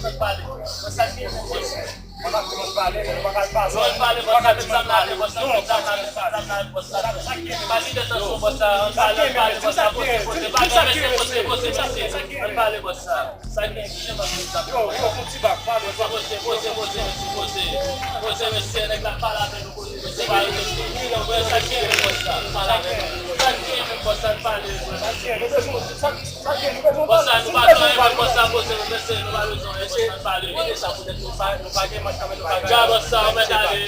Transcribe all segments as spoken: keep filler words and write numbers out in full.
Ann pale, bòs sa, ki e bòs sa? Ann pale, bòs sa, met zam nan men bòs sa, met zam nan men bòs sa, met zam nan men bòs sa. Pa kite tansyon, bòs sa, ann pale, ann pale, bòs sa, poze, poze, pa gen mesye, poze, poze, mesye. Ann pale, bòs sa. Sa gen, ki jan bòs sa? Yo, yo, fon ti bak, pale, bòs. Poze, poze, poze, mesye, poze. Poze, mesye, nèg la pale avè nou, poze, mesye, pale, mesye. Ki jan, bòs sa, ki jan bòs sa? Pale avè nou. Sa ki jan bòs sa, ann pale, bòs. Sa ki jan, nou bezwen, sa, sa ki jan, nou bezwen pale. Bòs sa, nou pa bezwen, bòs sa, poze, mesye, nou pa bezwen, mesye, ann pale. Kite sa poutèt nou pa, nou pa gen manch kanmenm, nou pa gen. Dja, bòs sa, ou mèt ale.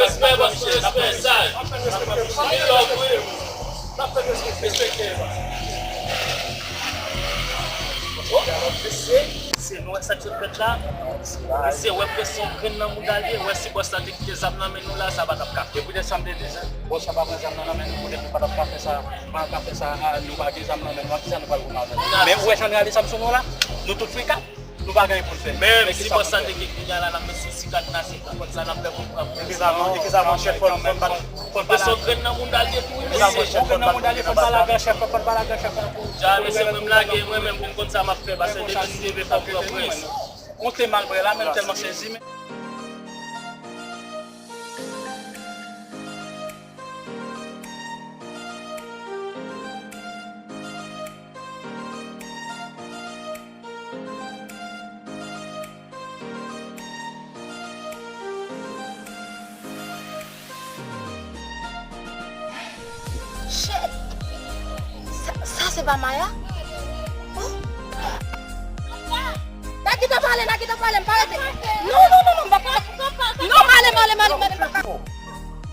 Respè, bòs, respè, saj. Anpil love, wi. N ap fè respè, respekte. Oh, mesye, mesye, nou wè sa k sot fèt la? Mesye, wè preske yon grenn nan mouda l ye, wè si bòs la te kite zam nan men nou la, sa pa t ap ka fèt. E poutèt sa m te di sa, bòs la pa pran zam nan nan men nou, poutèt nou pa t ap ka fè sa, pa ka fè sa, a, nou pa gen zam nan men nou, a kisa nou pral goumen avè l? Men ou wè jan n rale Samson nou la, nou tout frika. Nou pa gen anyen pou n fè. Menm si bòs sa te gen kounya la, n ap met sou si katnase pou kont sa n ap fè pou pran. E kisa nou, e kisa nou, chèf, fò n, fò n pale. Fò n pale. Yon grenn nan mouda l ye tou, wi, mesye. Yon grenn nan mouda l ye, fò n pale avè chèf la, fò n pale avè chèf la pou. Dja, mesye, mwen m lage, mwen menm pou m konn sa m ap fè, paske depi m leve fò m pran prens. Yon te mal bwè la, men m tèlman sezi, men. Shit! Sa, sa se pa Maya? Oh. N a gentan pale, n a gentan pale, m pa rete. Non, non, non, non, m pa ka. Non, m ale, m ale, m ale, m ale, m pa ka.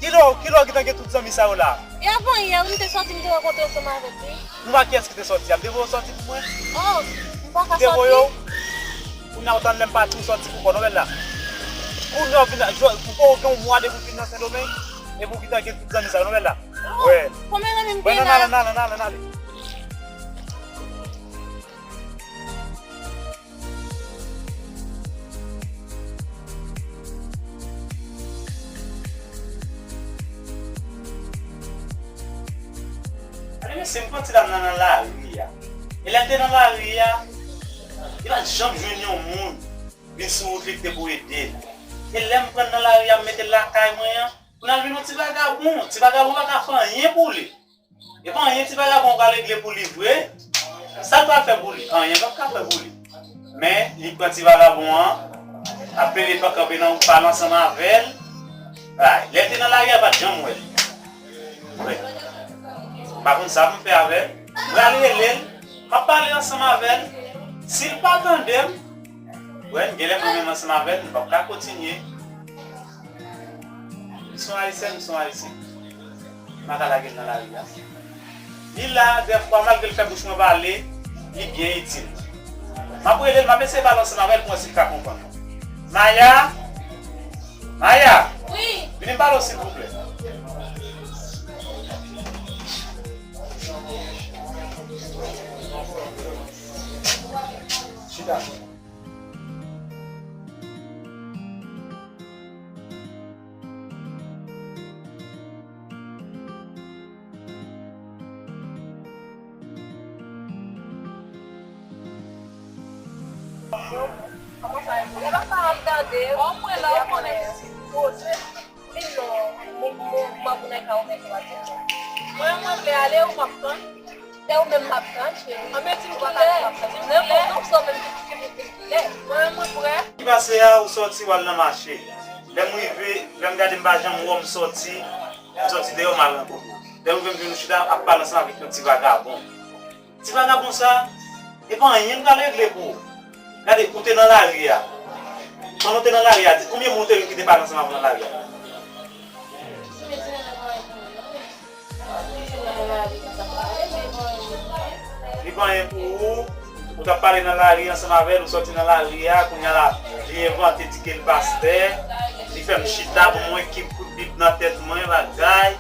Kilè w, kilè w gentan gen tout zanmi sa yo la? E avan yè, wi, m te sòti, m te rankontre ansanm avèk li. Nou pa kiyès ki te sòti a? M te voye w sòti pou mwen? Oh, m pa ka sòti. M te voye w? Kounye a w tann lè m pati w sòti pou kò w, non, bèl la. Kounye a w vin, ou gen yon mwa depi w vin nan Sendomeng, epi w gentan gen tout zanmi sa yo, non, bèl la. Oh, wè. Konbyen zanmi m gen la? Wè, nan, nan, nan, nan, nan, nan, nan. Ale mesye, m pran ti dam nan nan lari a. E lè l te nan lari a, li pa t janm jwenn yon moun vin sou wout li ki te pou ede l. E lè m pran l nan lari a, m mete l lakay mwen an, pou l al vin yon ti vagabon. Ti vagabon pa ka fè anyen pou li. E pa anyen ti vagabon pral regle pou li vre. Sa l pral fè pou li? Anyen l p ap ka fè pou li. Men, li pran ti vagabon an, ap pede pa kanpe nan wout pale ansanm avè l. Ay, lè l te nan lari a, l pa t janm wè l. Wè. M pa konn sa pou m fè avè l. Mwen al rele l, m ap pale ansanm avè l. Si l pa tande m, wè, m genlè mwen menm ansanm avè l, m p ap ka kontinye. M se yon Ayisyen, m se yon Ayisyen. M pa ka lage l nan lari a. Li la, dèfwa, malgre l fè bouch mwen pale, li byen itil. M ap rele l, m ap eseye pale ansanm avè l pou wè si l ka konprann mwen. Maya! Maya! Wi! Vini m pale w, silvouplè. Chita. Kòman sa ye? Lè papa ap gade, mwen la, ou konnen, poze. Vin non, mwen, mwen, mwen pou nèg la, ou mèt ou pa di. Mwen, mwen vle ale, ou m ap tann. Se ou menm m ap tann, cheri. Anben, di m kilè, di m kilè. Nenpòt, non, se ou menm ki, ki pou di m kilè. Mwen, mwen prè. Ki pase a, ou sòti, w al nan mache. Lè m rive, lè m gade, m pa janm wè w, m sòti, m sòti deyò, m al nan kote w. Lè m rive, m jwenn ou chita ap pale ansanm avèk yon ti vagabon. Ti vagabon sa, e pa anyen m pral regle pou ou. Gade, ou te nan lari a. Pandan w te nan lari a, di, konbyen moun ou te jwenn ki te pale ansanm avè w nan lari a? Li pa anyen pou ou. Ou t ap pale nan lari ansanm avè l, ou sòti nan lari a, kounye a la, li envante di ke l pastè, li fè m chita pou mwen, ki kout bib nan tèt mwen, bagay.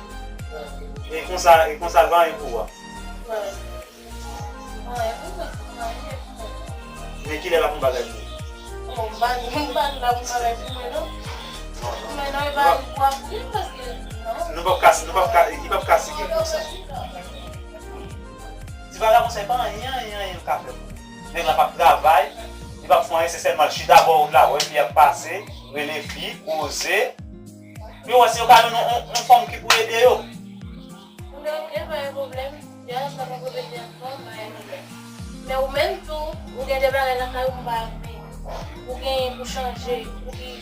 E konsa, e konsa l pa anyen pou ou a. Men kilè l ap yon bagay pou ou? Oh, m pa, m pa di l ap yon bagay pou mwen, non. Mwen non, e pa pou ap di, paske, non. Nou p ap ka, nou p ap ka, li p ap ka sigi konsa. Ti vagabon sa, e pa anyen, anyen, anyen l ka fè pou ou. Nèg la p ap travay, li p ap fè Se sèlman chita bò wout la, wè fi ap pase, rele fi, koze. Yo wè si yo ka jwenn yon, yon fanm ki pou ede yo. Oke, oke, pa gen pwoblèm. Ya, sa mwen repete ankò, pa gen pwoblèm. Men ou menm tou, ou gen de bagay lakay ou m pa renmen. Ou genyen pou chanje, ou ki,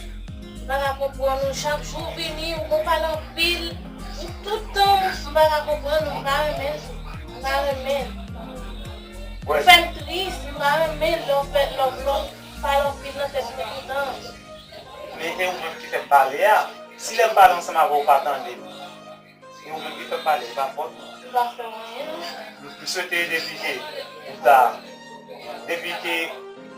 m pa ka konprann ou, chak jou ou vini, ou gon pale anpil, ou tout tan, m pa ka konprann ou, m pa renmen, m pa renmen. Ou fè m tris, m pa renmen lè w fè, lè w, lè w pale anpil nan tèt mwen tout tan. Men e ou menm ki fè m pale a. Si lè m pale ansanm avè w, ou pa tande m. E ou menm ki fè m pale, e pa fòt ou. M pa fè w anyen, non. M, m swete depi ke ou ta, depi ke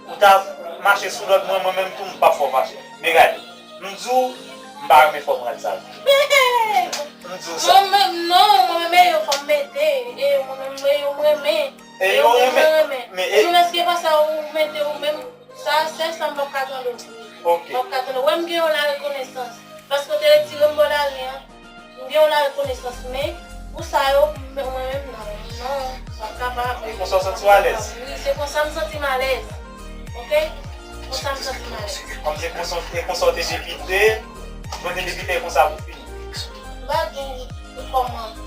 ou ta mache sou lòd mwen, mwen menm tou, m p ap fè w fache. Men gade, m di w, m pa renmen fòm rad sa yo. M di w sa. Mwen menm, non, mwen menm e yo fò m mete, e yo mwen menm, e yo m renmen. E yo renmen. Men e ou menm, èske pa sa ou mete ou menm? Sa, sèl sa m p ap ka tande w. Oke. M p ap ka tande w. Wè m gen yon larekonesans. Paske w te retire m bò lari an. M gen yon larekonesans, men pou sa yo, mwen menm, non. Non, m p ap kapab. E konsa w santi w alèz? Wi, se konsa m santi m alèz. Oke? Konsa m santi m alèz. Kòm se konsa, e konsa w te debite, lè w te debite, e konsa pou fini. M pa di w kòman.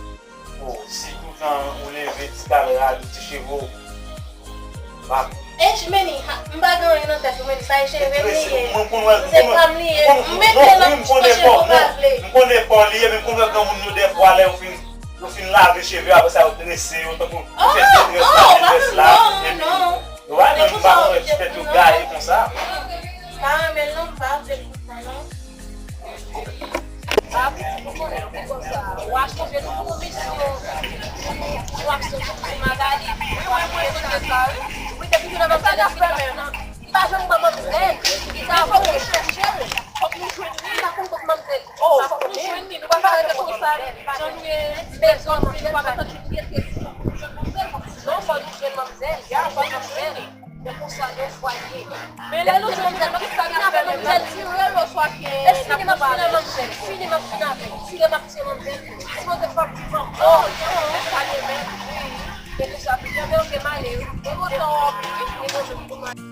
Oh, si toutan ou leve ti kal rad, ti cheve w, pa. E, men li, ha, m pa gen anyen nan tèt ou, men li, sa e cheve m li ye. Se pa m li ye. M mete l nan poch mwen pa vle. M konnen pa w li ye, men m konn wè granmoun yo dèfwa lè yo fin, yo fin lave cheve yo, apre sa yo trese yo, tankou yo fè de très la, de très la, epi yo pa menm pa konn wè ti tèt yo gaye konsa. Pa renmen l non, m pa vle l konsa non. Ba piti pou konnen, pou konsa. Ou a chanje tout komisyon. Ou ap soti pou Magali. Wi, wi, mwen sonje sa, wi. Wi, depi jounen Magali fèmen. Li pa jwenn manmanzèl. Li ta fòk nou chèche l. Fòk nou jwenn li. Li pa konn kot manzèl. Oh, fòk nou jwenn li. Nou pa ka rete konsa. Jan nou ye, bezwen manzèl, nou pa ka tann li rete. Fòk nou jwenn manzèl. Non, fòk nou jwenn manzèl. Ya, fòk manzèl. Se konsa yo fwaye. Men lè nou jwenn manzèl, kisa n ap fè menm? Manzèl tire l oswa ke n ap fini m ap fini manzèl. Fini m ap fini avè l. Tire m ap tire manzèl. Si manzèl pa viv ankò, non, men sa gen menm. Se konsa, pi byen, men oke, m ale wi. Mwen kontan wè w wi. Mwen kontan pou mwen.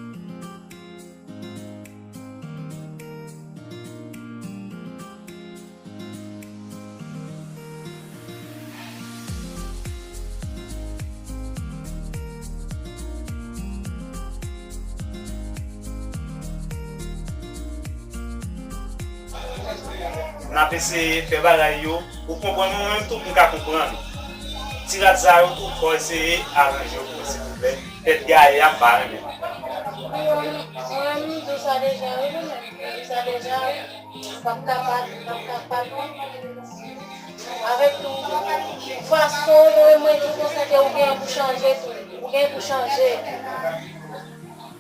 N ap eseye fè bagay yo. Ou konprann mwen, mwen menm tou, m ka konprann. Ti rad sa yo tou, fò eseye aranje yo pou mwen, silvouplè. Tèt gaye a, m pa renmen. Mwen, m di w sa deja, wi, mwen menm. M di w sa deja, wi. M p ap kapab, m p ap kapab, non. Avèk tou, fason mwen, mwen di w konsa ke ou gen pou chanje tou. Ou gen pou chanje.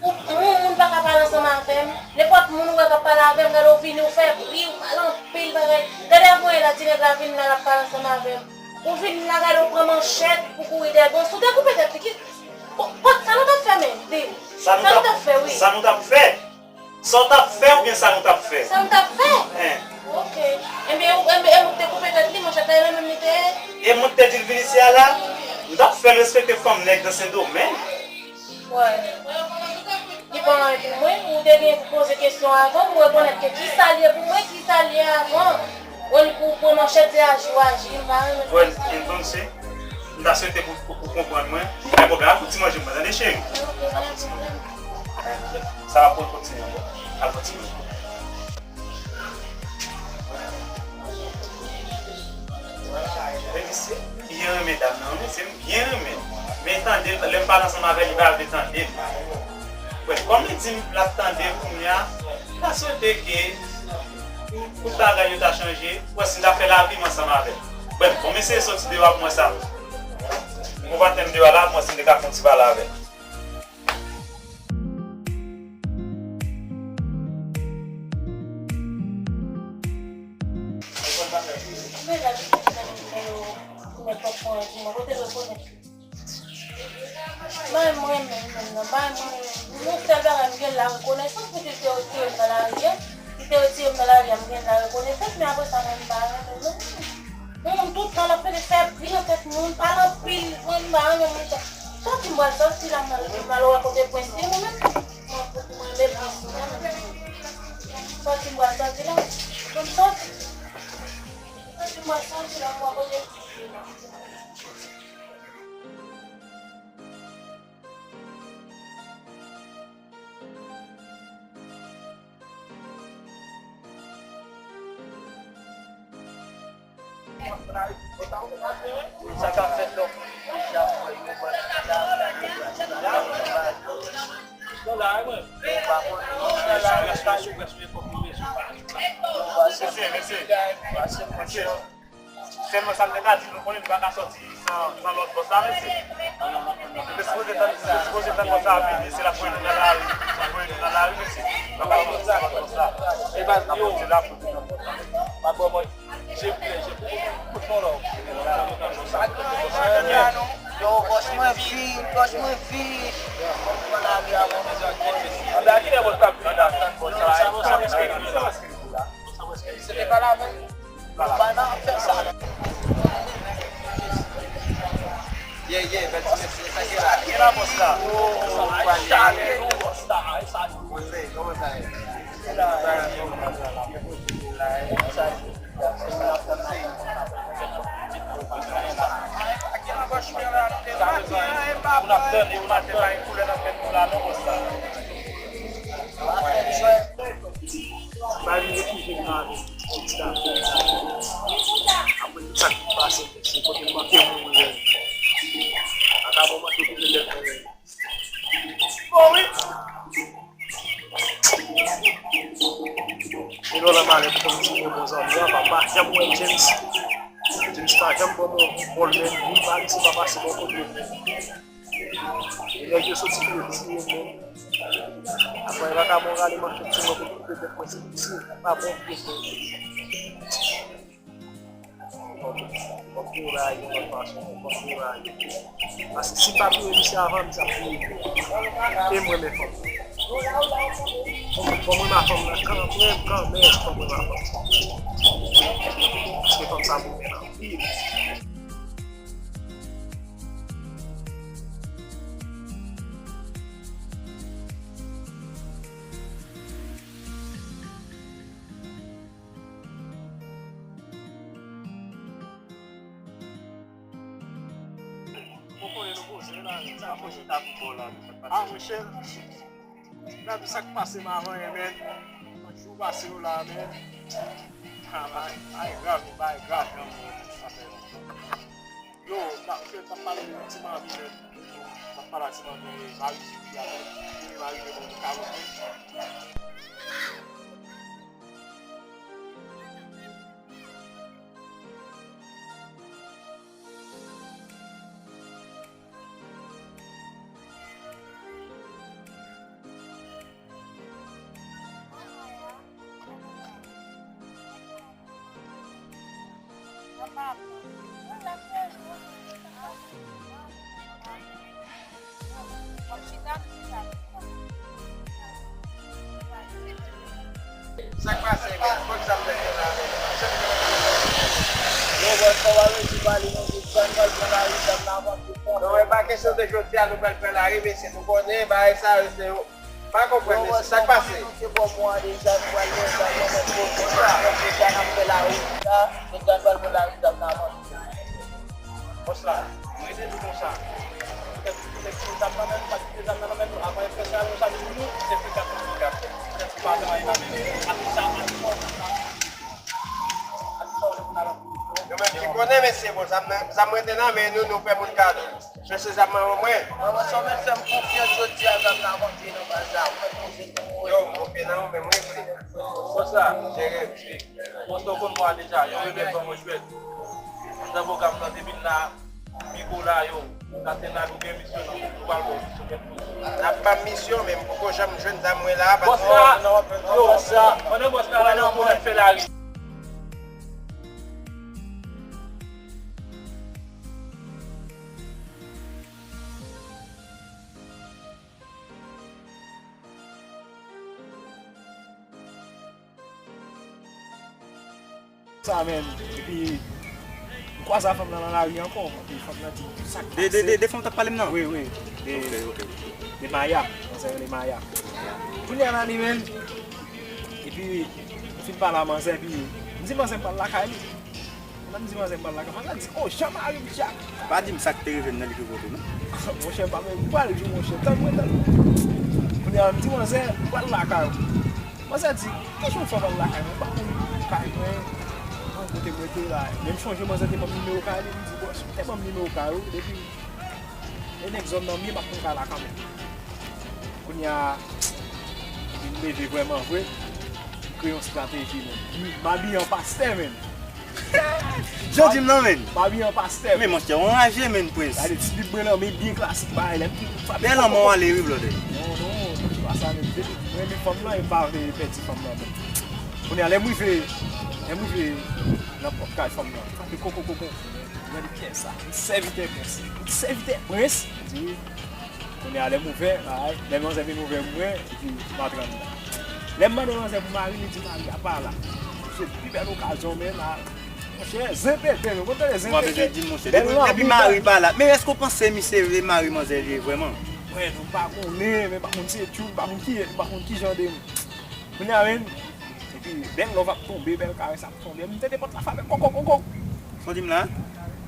Ou, yon moun pa ka pale ansanm avè m. Nenpòt moun ou wè k ap pale avè m, gade w vini, ou fè bri, ou pale anpil bagay. Gade avanyè la, ti nèg la vin la, l ap pale ansanm avè m. Ou vin la, gade w pran manchèt, ou kouri dèyè l. Bon, si w te koupe tèt li, ki, ko-, ko-, sa nou t ap fè menm, di m? Sa nou t ap fè, wi. Sa nou t ap fè? Sa w t ap fè oubyen sa nou t ap fè? Sa m t ap fè? Hein. Oke. Enben, ou, enben, enben, ou te koupe tèt li, manchèt la, e nan men m li te ye? E mwen ki te di l vin isi a la? M t ap fè l respekte fanm nèg nan Sendomeng. Wè. Li pa anyen pou mwen, ou te gen pou poze kesyon avan, pou rekonèt ke kisa l ye pou mwen, kisa l ye avan. Ou pou pran manchèt, se aji w aji, m pa renmen sa. Well, entonces, m ta swete pou, pou, pou konprann mwen. Pa gen pwoblèm, al fout ti manje pou mwen, tande, cheri? Al fout ti manje. Sa va pou kontinye ankò. Al fout ti manje. Men misye byen renmen dam nan, wi, mesye, m byen renmen l. Men tande l, lè m pale ansanm avè l, li pa vle tande m. Bon, kòm li di m l ap tande m kounye a, m ta swete ke pou, pou bagay yo ta chanje, pou wè si m ta fè lavi m ansanm avè l. Bon, bon, m eseye soti deyò a pou m wè sa. M gon patnè m deyò a la, pou m wè si m te ka fè yon ti pale avè l. Bay mwen menm, menm nan, bay mwen menm. Yon sèl bagay m gen la rekonesans, pou ki te retire m nan lari a. Ki te retire m nan lari a, m gen la rekonesans, men apre sa, mwen m pa renmen non. Yon moun tout tan l ap fè, fè bri nan tèt moun, pale anpil, mwen m pa renmen moun sa. Sòti m pral sòti la, m pral, m pral wè kote pwens li, mwen menm. Mwen, mwen, mwen, Sa k ap fèt lòk deja, mwen, yo ban li la, yo pa konn. Mesye, mesye, mesye. Sèlman sa m te ka di, nou konnen nou pa ka sòti san, san lòt bòs la, mesye. Nou te sipoze tann, nou te sipoze tann bòs la vini, se l ap voye nou nan lari, l ap voye nou nan lari, mesye. Nou pa ka sòti san lòt bòs la. E baz, yo. N ap sòti la pou nou nan bòs la. Pa bò mwen. Je voulais, je voulais. Kote nou la? Yo, bòs mwen vin, bòs mwen vin. Anba ki lè bòs la vin la? Bòs la, bòs la, bòs la. Se te pa la menm. Yo pa nan fè sa. Yeah, yeah, bèl ti mesye, sa ki la? Ki la bòs la? Oh, ay, chale, non, bòs la, ay, sa yo. Kòman sa ye? Kòman sa ye? Moun ap tande, moun ap tande koulè nan tèt nou la, non, bòs la. Ba li refize m nan avè l. Apre tout sa ki pase, se kote m manke mouri. Ata bon manke kote lèt mwen. Oh wi. E lò la malè pou konn si mwen bon zanmi an, pa, pa janm wè James. James pa janm ban mwen yon bòl, men li pa li se pa pase bò kote. E nèg yo soti pou yo tiye moun. Apre, yo pa ka bon rale manchèt sou mwen pou koupe tèt mwen, se, se pa bon vye moun. Fòk yo rayi yon lòt fason, fòk yo rayi. Paske si m pa touye misye avan, misye ap touye mwen. E mwen, men fanm. Fò mwen, fò mwen ma fanm nan kanmenm, kanmenm, fò mwen ma fanm. Paske fanm sa pou mwen anpil. Ou konnen nou poze la, sa poze tabou bò la. Ah, Michel. Gade sa k pase m avan, men. Jou pase yo la, men. Ah, bay, bay grav, bay grav. Yo, ta, ta pale de ti mari, men. Ta pale de ti mari, mari, mari, mari, mari, mari, mari. Sa k pase, men? Fòk sa m fè fè la, men. Yo, bòs, kòman resi pale, nou di, John pral pran lari, John nan avanse fò. Non, men pa kesyon de jodi a, nou pral pran lari, mesye, nou konnen, bagay sa yo, se yo. Pa konprann, mesye, sa k pase? Yo, bòs, nou se bò mwen deja, nou pral deja, nou mèt kote, nou deja, n ap fè lari, sa, nou pral pran lari, John nan avanse. Bòs la, mwen te di konsa. Poutèt, poutèt ki zam nan men nou, pa kite zam nan nan men nou. Avan yo fè sa, yo sa di nou, se frekans nou frekans. Poutèt ki pa gen anyen nan men nou. Atis sa, atis sa, atis sa, atis sa, ou te konn al an prizon. Yo menm ki konnen, mesye, bon, zam nan, zam mwen te nan men nou, nou fè moun kado. Chèche zam nan ban mwen. Mwen, mwen, si w mèt fè m konfyans jodi a, zam nan ap antre nan baz la. Ou mèt poze pou mwen. Yo, m konfye nan ou menm, wi, frè. Bòs la. Jere. Bòs la, ou konn mwen deja, yon rebèl ban mwen jwèt. Andan pwogram nan te vin la, Migo la, yo, Katrina, nou gen misyon, nou, nou pral ba w misyon kèk jou. N ap ban m misyon, men m poko janm jwenn zam mwen la, patwon. Bòs la, yo, bòs la, pandan bòs la la, nou ap fè lari. Sa menm, epi m kwaze a fanm nan nan lari ankò, epi fanm nan di, "Sa k pase?" De, de, de, de fanm t ap pale m nan? Wi, wi. De, ok, ok. De Maya, manzè rele Maya. Kounye a la li menm, epi m fin pale a manzè, epi m di manzè m pral lakay li. Lè m di manzè m pral lakay, manzè di, "Oh, Jean Marie Jacques." Pa di m sa k te rive m nan li ki kote, non? Monchè, m pa menm pral di w, monchè. Tann mwen, tann mwen. Kounye a, m di manzè, m pral lakay ou. Manzè di, "Kijan w fè w pral lakay mwen? M pa konn kay mwen." Mwen Kote m rete la, men m chonje manzè te ban m nimewo kay li, m di, "Bòs, ou te ban m nimewo kay ou, depi e nèg zòn nan m ye, m ap pran kay la kanmenm." Kounye a, epi m leve vrèman vre, m kreye yon estrateji, men. M abiye an pastè, men. Jan w di m nan, men. M abiye an pastè. Men, monchè, w anraje, men, Prince. Gade ti bib mwen nan, men byen klasik, bagay, lè m ki frape. Dèyè lanmò w ale, wi, blòdè. Non, non, se pa sa, men. Depi m renmen fanm nan, e m pa vle pèdi fanm nan, men. Kounye a, lè m rive, lè m rive nan pòt kay fanm nan, m frape koko, koko. Gade kiyès sa? M sèvitè Prince. M sèvitè Prince. M di wi. Kounye a, lè m ouvè, ay, lè manzè vin ouvè mwen, epi m antre anndan. Lè m mande manzè pou mari, li di mari a pa la. Se pi bèl okazyon, men la. Monchè, zen pete, men. Konn tande zen pete. Ou pa bezwen di m, monchè. Depi, depi mari pa la. Men èske w panse misye vle mari manzè li ye vrèman? Mwen, m pa konnen, men m pa konn se tchoul, m pa konn ki, m pa konn ki jan de moun. Kounye a, men, epi bèl love ap tonbe, bèl karès ap tonbe. M tande pòt la frape, koko, koko. Sa w di m la?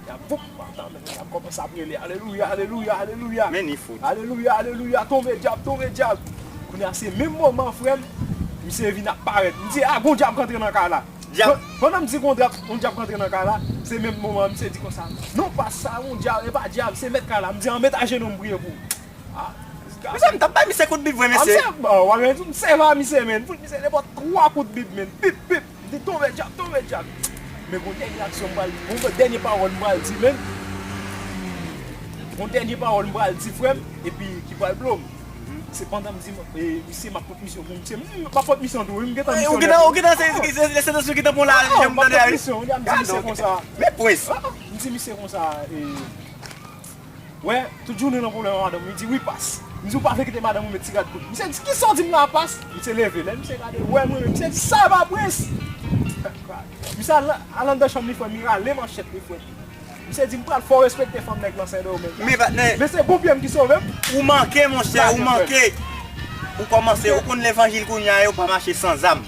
Y ap voup, m ap tande, y ap kòmanse ap rele, alelouya, alelouya, alelouya. Men ni fout. Alelouya, alelouya, tonbe dyab, tonbe dyab. Kounye a, se menm moman, frè m, misye vin ap parèt. M di, a, gon dyab k antre nan kay la. Dyab. Pandan m di gon dyab, gon dyab k antre nan kay la, se menm moman, misye di konsa, non, pa sa, gon dyab, e pa dyab, se mèt kay la. M di, an, met ajenou m priye pou ou. Ah, mezanmi, m t ap bay misye kout bib vre, mesye. Ah, misye, bon, w ap gen tou, m sèvi a misye, men. M fout misye nenpòt twa kout bib, men. Bip, bip. M di, tonbe dyab, tonbe dyab. Men gon dènye aksyon m pral, gon dènye pawòl m pral di, men. Gon dènye pawòl m pral di, frè m, epi ki pral blo m. Se pandan m di, e, misye, m ap pot misyon pou misye. M, m ap pot misyon tou, wi, m gentan misyon. Ou gentan, ou gentan, se, se, se, se, se, se, gentan pran la, ah, m ap pot misyon, wi, m di misye konsa. Men Prince. Ah, m di misye konsa, e, Wè, tout jounen nan pwoblèm ak madanm, li di, "Wi, pas." M di, "Ou pa vle kite madanm ou met ti rad kout." Misye di, "Kisa w di m la, pas?" Misye leve. Lè misye gade, wè mwen menm. Misye di, "Sa e pa Prince." Misye al, al anndan chanm li, frè m, li rale manchèt li, frè m. Misye di, "M pral fè w respekte fanm nèg lan Sendomeng." Men, patnè. Men se bon pye m ki sove m. Ou manke, monchè, ou manke. Ou kòmanse, ou konn levanjil kounye a, yo pa mache san zam.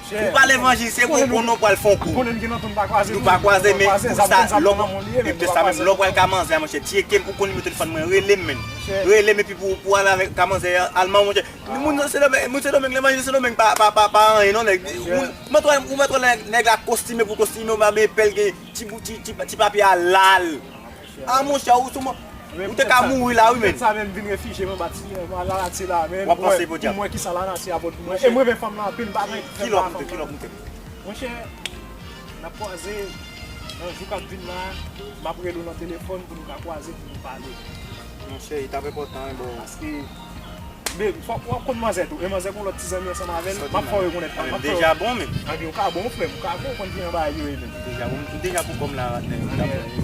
Ou pa levanjil, se pou konnen w pral fè yon kou. Konnen gen nan tou nou pa kwaze, nou pa kwaze, men kou sa, lè w, epi sa menm, lè w pral ka manzè a, monchè, tcheke m, ou konn nimewo telefòn mwen, rele m, men. Rele m, epi pou, pou al avèk ka manzè a, al manman, monchè. Moun nan Sendomeng, moun Sendomeng, levanjil Sendomeng pa, pa, pa, pa anyen, non, nèg. Ou mèt wè, ou mèt wè nèg, nèg la kostime pou kostime, ou pa men pèl gen ti bout, ti, ti, ti papye a lal. Ah, monchè, ou sou mwen. Ou te ka mouri la, wi, men. Sa menm vin refijye m anba ti, anba lanati la, men. W ap panse pou dyab. Pou mwen, kisa lanati a pote pou mwen. E mwen, men fanm nan anpil, m pa gen. Kilè w ap moute, kilè w ap moute? Monchè, n ap kwaze nan jou k ap vin la, m ap rele w nan telefòn pou nou ka kwaze, pou nou pale. Monchè, li t ap enpòtan, wi, bro. Paske Men, fòk w ap konn manzè tou. E manzè gon lòt ti zanmi ansanm avè l, m ap fè w rekonèt. M ap fè w. Deja bon, men. Anben, ou ka bon, frè m. Ou ka bon, ou konn ki jan bagay yo ye, men. Deja bon, m deja pou kòm la, patnè.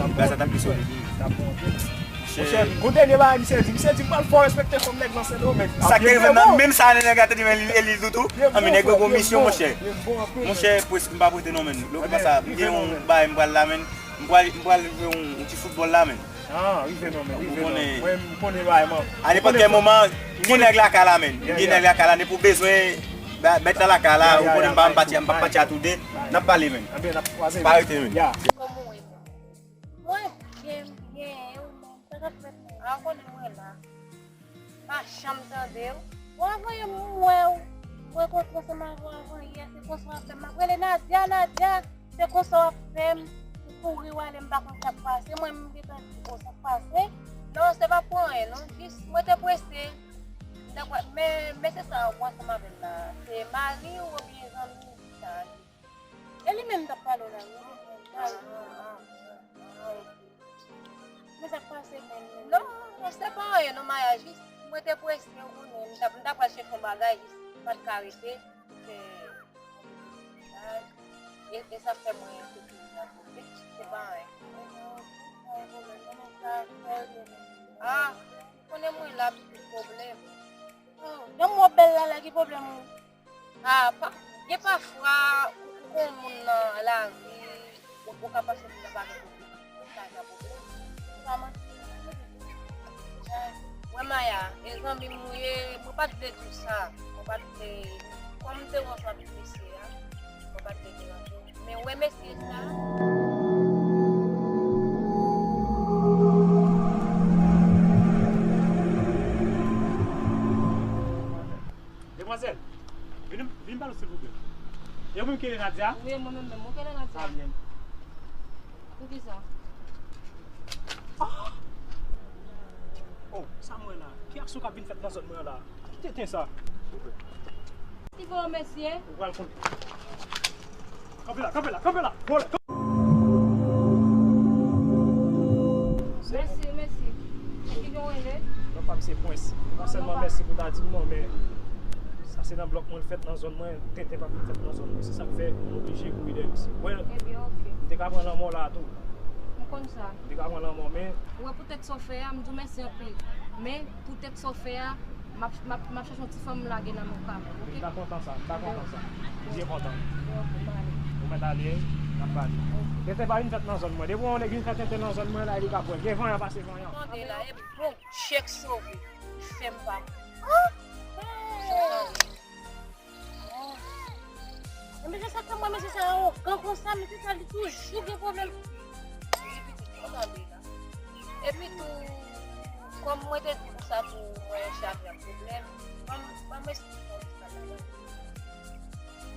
Bagay sa t ap pi solid, wi. T ap bon anpil. Monchè, gon dènye bagay, misye di, misye di, m pral fè w respekte fanm nèg lan Sendomeng. Sa k te rive nan menm sa, nèg la te di, men, e li tou, tou. Anben, nèg yo gon misyon, monchè. Monchè, prèske m pa prete non, men. Lè w konn sa, m gen yon bagay m pral la, men. M pral, m pral jwe yon, yon ti foutbòl la, men. Ah, rive non, men, rive non. Mwen, m konnen bagay, man. A nenpòt kèl moman, gen nèg lakay la, men. Gen nèg lakay la, nenpòt bezwen, ba, bèt la lakay la, ou konnen m pa, m pati, m pa pati a toude. N ap pale, men. Anben, n ap kwaze. Pa rete, men. Kòman w ye, mon frè? Mwen byen, m byen, e ou menm? Sa k ap fèt, men? A, konnen mwen la. Pa janm tande w. Bon, avan yè m wè w, m rankontre ansanm avè w avan yè, se konsa w ap fè m. M ap rele Nadia, Nadia, se konsa w ap fè m. M kouri w ale, m pa konn sa k pase. Mwen, m gentan di, bon, sa k pase? Non, se pa pou anyen, non. Jis, mwen te prese. M ta kwa-, men, men se sa, ou ansanm avè l la. Se mari w oubyen zanmi w sa? E li menm m t ap pale w la, wi. Ah, ah, ah, ah, ok. Men sa k pase menm? Non, non, se pa anyen, non, Maya, jis mwen te prese, ou konnen, m t ap, m t ap pral chèche yon bagay, jis m pa t ka rete, fè, e, e sa fè mwen te vin la, ok? Se pa anyen. Ah, ou konnen mwen la, pitit pwoblèm. Oh, jan m wè w bèl la, la, ki pwoblèm ou? Ah, pa, gen pafwa, ou, ou gon moun nan lari, ou, ou ka panse moun nan pa gen pwoblèm. Ou ka gen pwoblèm. Ou pa manti. Wè Maya, e zanmi m ou ye, mwen pa t vle di w sa. Mwen pa t vle, kòm m te wè w ansanm avèk mesye a, mwen pa t vle deranje w. Men wè mesye sa. Demwazèl, vin, vin pale silvouplè. E ou menm ki rele Nadia? Wi, mwen menm menm. Ou ki rele Nadia? Sa byen. Poukisa? Oh, sa m wè la? Ki aksyon k ap vin fèt nan zòn mwen an la? Ki tenten sa? Ki vòlè mesye? Ou pral konnen. Kanpe la, kanpe la, kanpe la! Vòlè! Mèsi, mèsi. Ki non w rele? Non pa m se Prince. Non sèlman mèsi pou ta di m non, men sa se nan blòk mwen l fèt, nan zòn mwen, tenten pa pou l fèt nan zòn mwen. Se sa k fè m oblije kouri dèyè misye. Wè, ebyen, oke. M te ka pran lanmò la tou. M konn sa. M te ka pran lanmò, men. Ou wè poutèt sa w fè a, m di w mèsi anpil. Men, poutèt sa w fè a, m ap, m ap, m ap chèche yon ti fanm m lage nan men w kanmenm, oke? M ta kontan sa, m ta kontan sa. M byen kontan. Ou mèt ale, n ap pale. Tenten pa vin fèt nan zòn mwen. Depi yon nèg vin fè tenten nan zòn mwen la, li ka pran. Gen vanyan pase vanyan. Tande la, e Bondye k sove. Fè m pa. Enben, se sa k fè m wè mesye sa awogan konsa, mesye sa li toujou gen pwoblèm. Wi, pitit, ou tande la. Epi tou, kòm mwen te di w sa tou, mwen chak lè pwoblèm, ban m, ban m esplike w sa la.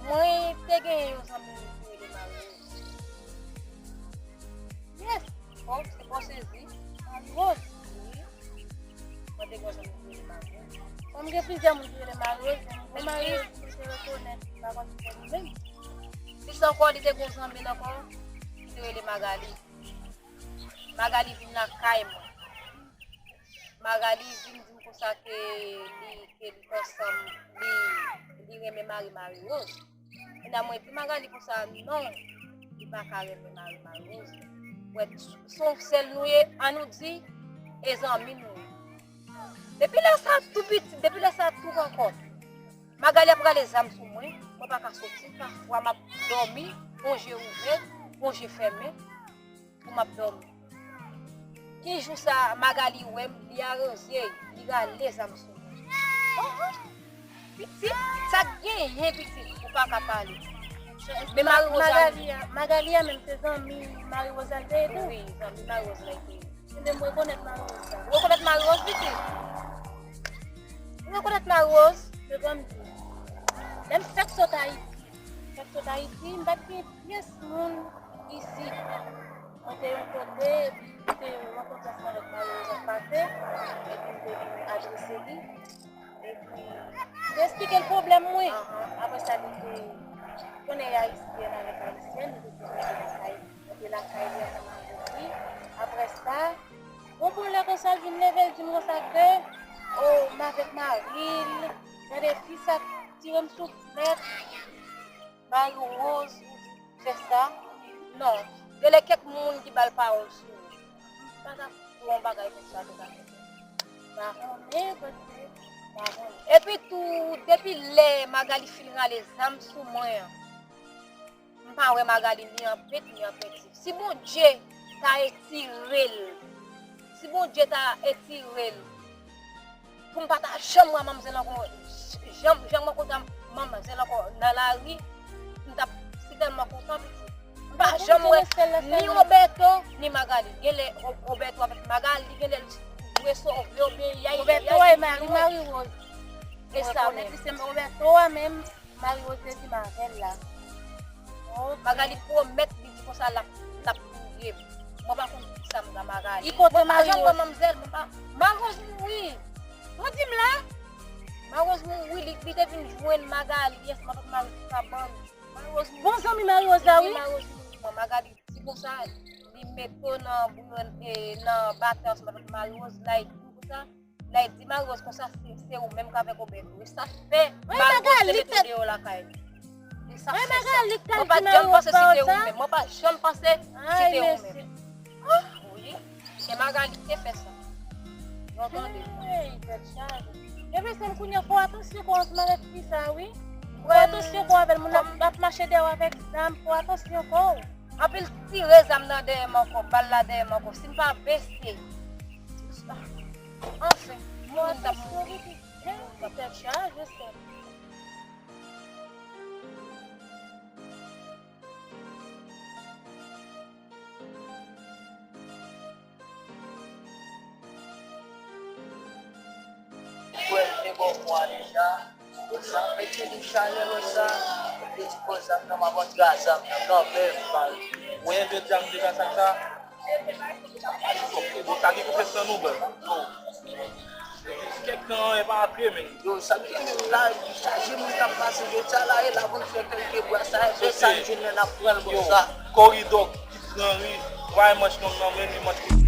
Mwen te gen yon zanmi ki rele Mario. Yes! Bon, se bon sezi. Mario. Wi. Mwen te gen yon zanmi ki rele Mario. Kòm gen plizyè moun ki rele Mario, men Mario, li te rekonèt, li pa konn ki fè li menm. Plis ankò, li te gen yon zanmi l ankò, ki te rele Magali. Magali vin lakay mwen. Magali vin di m konsa ke li, ke li konsanm, li, li renmen mari Marie Rose. Kounya mwen di Magali konsa, non, li pa ka renmen mari Marie Rose. Wè, s-, s-, se yon sèl nou ye, an nou di, e zanmi nou ye. Depi lè sa tou pitit, depi lè sa tou ankò. Magali ap rale zam sou mwen, mwen pa ka soti, pafwa m ap dòmi, yon je ouvè, yon je fèmen, pou m ap dòmi. Ki jou sa Magali wè m, li aranje, li rale zam sou mwen. Oh, oh. Pitit, sa k genyen pitit, ou pa ka pale. Men Marie Rose a Magali a, Magali a menm se zanmi Marie Rose la te ye tou? Wi, zanmi Marie Rose la te ye. Ebyen, m rekonèt Marie Rose la. Ou rekonèt Marie Rose, pitit? Ou rekonèt Marie Rose? Men ban m di w. Lè m fèk sot Ayiti, fèk sot Ayiti, m pa t gen pyès moun isit. Mwen te yon kote, epi m te rankontre ansanm avèk Marie Rose ap pase, epi m te vin adrese li. Epi, m te esplike l pwoblèm mwen. Apre sa, li te konnen e ayisyèn avèk ayisyèn, li te di mwen te lakay, mwen te lakay li ansanm avèk li. Apre sa, yon bon lè konsa, l vin leve, l di m konsa ke, o, m avèk mari l, gade fi sa k tire m sou flèt. Marie Rose, ou di fè sa? Non. Genlè kèk moun ki ba l pawòl sou ou. M pa ta kwè yon bagay konsa te ka fèt. Pa konnen, paske pa konnen. Epi tou, depi lè Magali fin rale zam sou mwen an, m pa wè Magali ni an pent, ni an penti. Si Bondye ta etire l, si Bondye ta etire l, pou m pa ta janm wè manmzèl ankò, janm, janm rankontre manmzèl ankò nan lari, m t ap sitèlman kontan, pitit. M pa janm wè ni Roberto, ni Magali. Genlè Ro-, Roberto avèk Magali, genlè l jwe sove oubyen yay, Roberto yay, e mari Marie Rose. E sa menm. Roberto a menm, Marie Rose te di m avè l la. Magali pwomèt li di konsa l ap, l ap touye m. Mwen pa konn kisa m gen Magali. Mwen pa janm wè manmzèl, mwen pa. Marie Rose mouri. Ou di m la? Marie Rose mouri, li, li te vin jwenn Magali, yes, mwen pa Marie Rose sa bann. Marie Rose mouri. Bon zanmi Marie Rose la, wi. Marie Rose mouri, mwen, Magali di konsa, li mete w nan bouyon, e, nan batè ansanm avèk Marie Rose, la, e di konsa. Lè l di Marie Rose konsa, se, se ou menm k avèk Roberto. E sa k fè Marie Rose te mete w deyò lakay li. E sa k fè sa. Mwen pa t janm panse se te ou menm. Mwen pa janm panse se te ou menm. Wi. Se Magali ki te fè sa. Nou tande. Hey, tèt chaje. Ebyen, se m kounye a, fò atansyon kò w ansanm avèk fi sa, wi. Fò atansyon kò w avè l. Moun ap, ap mache dèyè w avèk zam, fò atansyon kò w. Anpil tire zam nan dèyè m ankò, bal la dèyè m ankò. Si m pa bese. Anfen, moun t ap mouri. Tèt chaje, sè. Frè m te bò mwa deja. Sa mete nou chalè wè sa. Mete ti pòz zam nan, m ap antre a zam nan kanmenm, mari. Mwen jodi a m deja sa sa. Bon, sa ki konfyans nan nou, bro. Kèk tan e pa antre, men. Yo, sa ki menm la, chaje moun k ap pase jodi a la, e la pou n fè kèlke bwa sa, e fè sa n jwenn nan n ap pran l, bon, sa. Koridò ki gran ri, bay manch long nan men li, manch